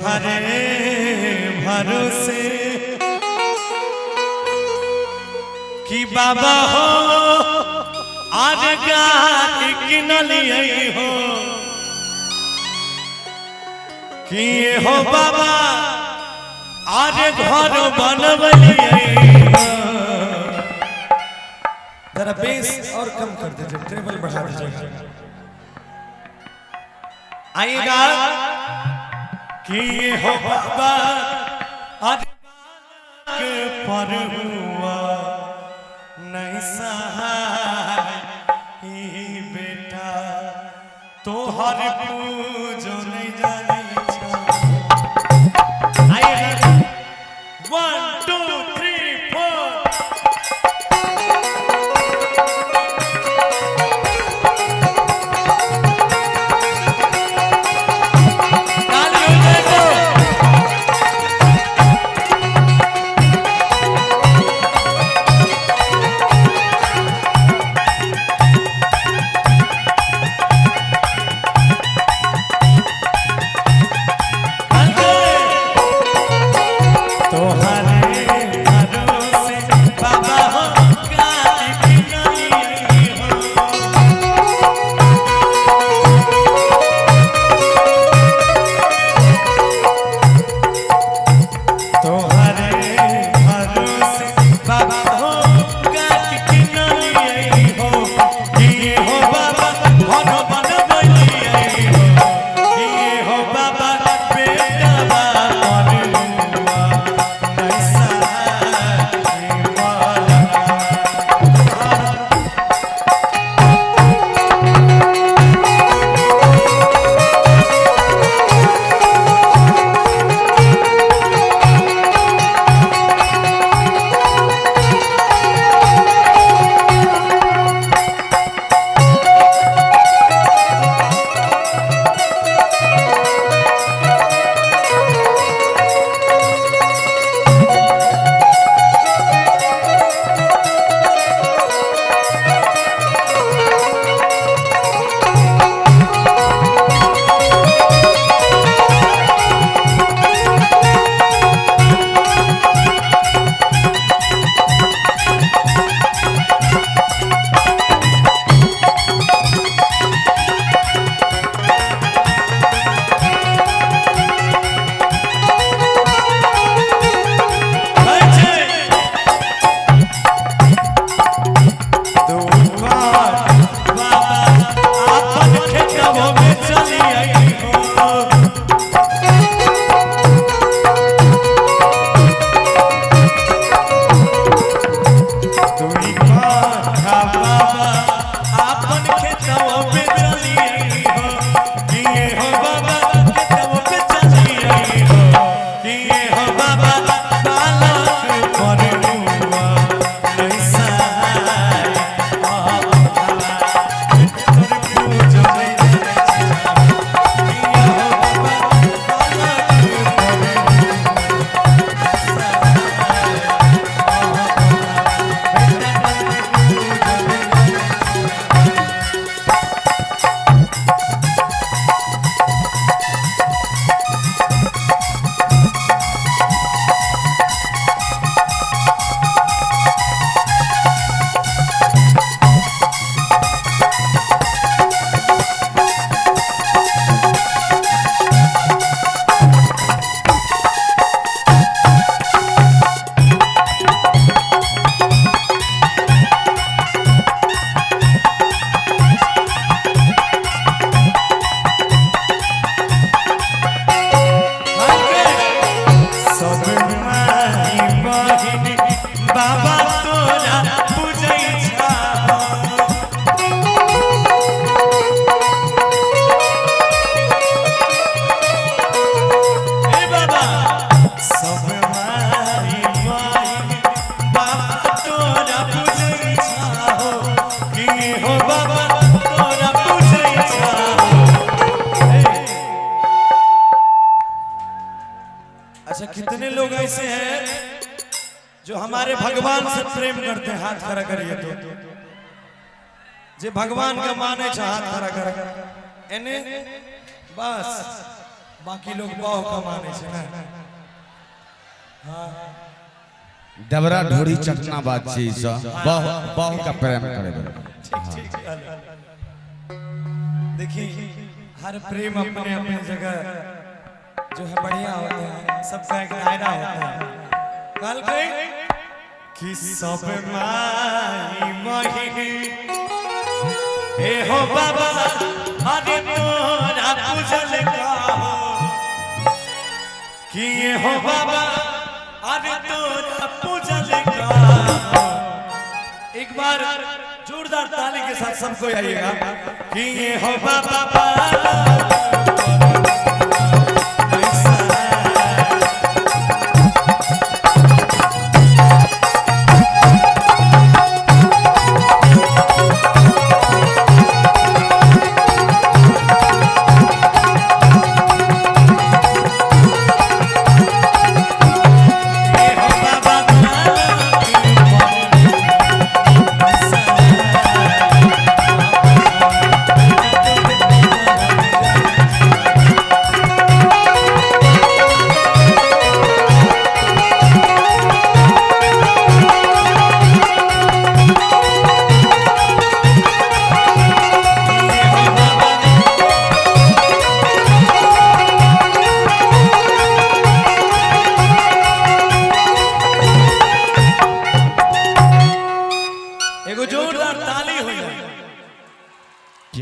तोहरे भरोसे कि बाबा हो आज गाड़ी किनलियै हो कि हो बाबा आज घर बनवलियै हो। जरा बेस और कम कर दीजिए, ट्रेबल बढ़ा दीजिए। आइएगा कि हो बाबा आज के पर हुआ नहीं सहाय ई बेटा तोहर पूजो नहीं जाने। आइएगा 1 2 3 4। ताली हो जाए तो। तोहरे भरोसे बाबा हो गाड़ी किनलियै हो। तोहरे भरोसे बाबा हो गाड़ी किनलियै हो। कि हो बाबा घर बनवलियै हो। कि हो बाबा बेटा पर हुआ नहीं सहाय वाला। अपन खेतवो में चली आई हो। दुई काठा बाबा अपन खेतवो में चली आई हो। कि हो बाबा खेतवो में चली आई हो। कि हो बाबा बालक पर हुआ नहीं सहाय अपना। तोर पूजो नहीं जाने छा। कि हो बाबा बालक पर हुआ सहाय सब माई बहिन बाबा तोरा पूजै छा। हे बाबा सब माई बहिन बाबा तोरा पूजै छा। कि हो बाबा तोरा पूजै छा। अच्छा, कितने लोग ऐसे हैं जो हमारे भगवान से प्रेम करते हैं? हाथ खड़ा करिए तो जे भगवान का माने छा हाथ खड़ा कर। एने बस बाकी लोग बाह कमाने छै ना। डबरा ढोरी चटना बात छै ई सब, बहु बहु का प्रेम करे। ठीक ठीक। देखिए, हर प्रेम अपने अपने जगह जो है बढ़िया होते हैं, सबका एक दायरा होता है। कल कहीं कि सब माई मोहिनी हे हो बाबा, अरे तोरा पूजल का कि ये हो बाबा, अरे तोरा पूजल का। एक बार जोरदार ताली के साथ सबको आइएगा कि ये हो बाबा।